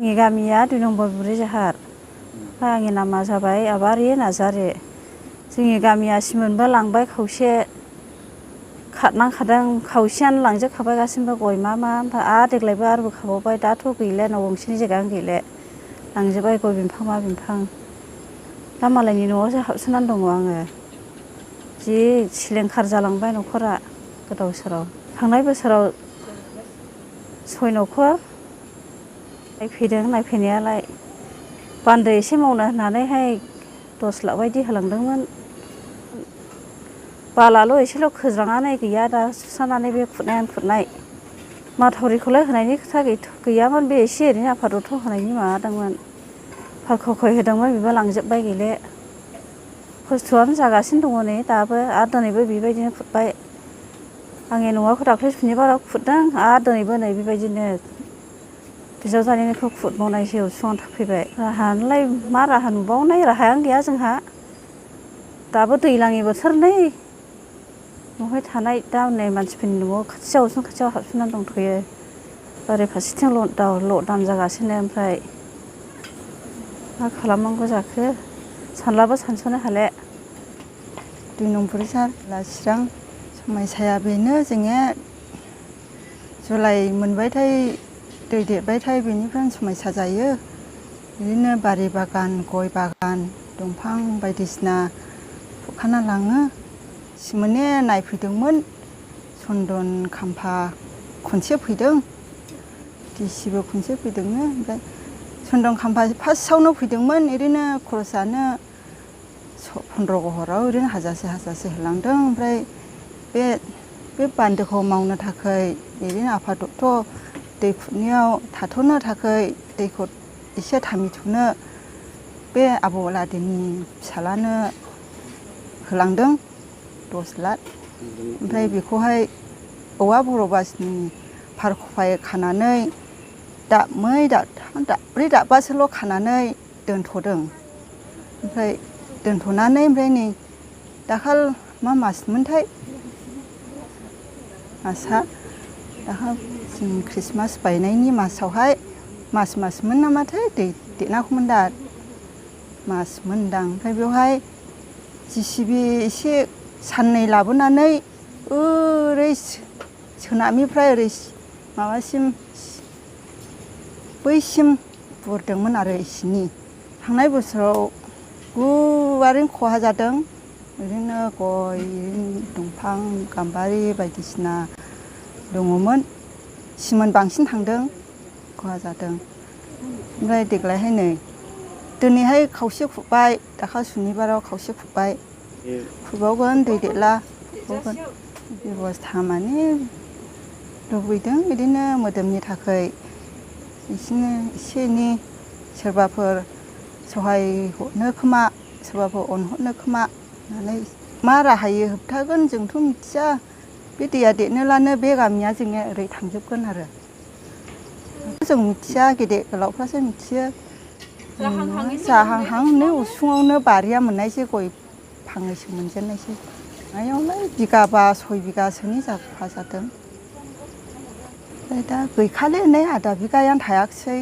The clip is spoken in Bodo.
जोंनि गामिया 2 नम्बर बुरिजाहार। आंनि नामा जाबाय आबारि नार्जारि। जोंनि गामिया सिमोनबो लांबाय खावसे खारनांखादों, खावसेयानो लांजोबखाबाय गासिबो गय मा ओमफ्राय आरो देग्लायबो आरो बोखाबावबाय। दाथ' गैला, न' गंसेनि जायगायानो गैला, लांजोब्बाय गय बिफां मा बिफां। दा मालायनि न'आवसो हाबसोनानै दङ आङो। जि सिलिंखार जालांबाय न'खरा गोदाव सोराव। थांनाय बोसोराव 6 न'खर नायफैदों नायफैनायालाय। बान्दो एसे मावनो होननानैहाय 10 लाख बायदि होलांदोंमोन। बालाल' एसेल' खोज्रांनानै गैया, दा सुस्रांनानै बे खुरनायानो खुरनाय। माथावरिखौलाय होनायनि खोथा गैयामोन, बे एसे ओरैनो आफादत होनायनि माबादोंमोन। फारख'खय होदोंमोन, बेबो लांजोब्बाय गैले। खस्थ'आनो जागासिनो दङ नै दाबो, आरो दिनैबो बेबायदिनो खुरबाय। आंनि न'खौ दाख्लै सुनिबाराव खुरदों, आरो दिनैबो नै बेबायदिनो बिजावजालिनिखौ खुरबावनायसो उसुङाव फैबाय। राहायालाय मा राहा नुबावनाय, राहायानो गैया जोंहा। दाबो दैज्लांनि बोथोर नै, न'हाय थानाय दा नै मानसिफोरनि न'आव खाथियाव उसुं खाथियाव हाबसोनानै दंथ'यो। ओरै फारसेथिं लकडाउन जागासिनो। ओमफ्राय मा खालामनांगौ जाखो सानलाबो सानस'नो हाला। 2 नम्बर चिरां समयसाया बेनो, जोंनिया जुलाइ मोनबाथाय दै देरबाथाय बेनिफ्रायनो समयसा जायो। बिदिनो बारि बागान, गय बागान, दंफां बायदिसिना खुरखाना लाङो। सिमोनने नायफैदोंमोन, चन्दन खाम्फा खनसे फैदों, डिसिबो खनसे फैदोंमोन। ओमफ्राय चन्दन खाम्फा फार्स्टआवनो फैदोंमोन, ओरैनो खरसानो 15 घराव ओरैनो हाजारसे होलांदों। ओमफ्राय बे बान्दोखौ मावनो थाखाय ओरैनो आफादत दै खुरनायाव थाथ'नो थाखाय दैखौ एसे थामिथ'नो बे आबौ अलादेनि फिसाज्लानो होलांदों 10 लाख। ओमफ्राय बेखौहाय औवा बर' बासनि फारख'फाय खानानै दाबनै दाबथाम दाबब्रै दाबबासोल' खानानै दोनथ'दों। ओमफ्राय दोनथ'नानै ओमफ्राय नै दाखाल मा मासमोनथाय मासआ, दाखाल जों ख्रिस्टमास बायनायनि मासावहाय मासमोन नामाथाय, दै देरनांगौमोन दा मासमोनदां। ओमफ्राय बेवहाय JCB एसे साननै लाबोनानै ओरै सोनाबनिफ्राय ओरै माबासिम बैसिम बुरदोंमोन आरो इसिनि। थांनाय बोसोराव गुवारैनो खहा जादों। ओरैनो गय, दंफां गाम्बारि बायदिसिना दङमोन। सिमोन बांसिन थांदों, खहा जादों। ओमफ्राय देग्लायहाय नै दिनैहाय खावसे खुरबाय, दाखालि सुनिबाराव खावसे खुरबाय, खुरबावगोन दै देरला खुरबावगोन। बेबस्था माने लुबैदों बिदिनो मोदोमनि थाखाय बिदिनो एसे एनै सोरबाफोर सहाय हरनो खोमा, सोरबाफोर अनहरनो खोमा होननानै। मा राहायै होबथागोन जोंथ' मिथिया। बे दैया देरनोलानो बे गामिया जोंनिया ओरै थांजोबगोन आरो। जों मिथिया, गेदेर गोलावफ्रासो मिथियो। जाहांहां नै उसुङावनो बारिया मोननायसै, गय फांनैसो मोनजेननायसै। हायावलाय बिगाबा 6 बिगासोनि खहा जादों। ओमफ्राय दा गैखाले नै आधा बिगायानो थायाखिसै।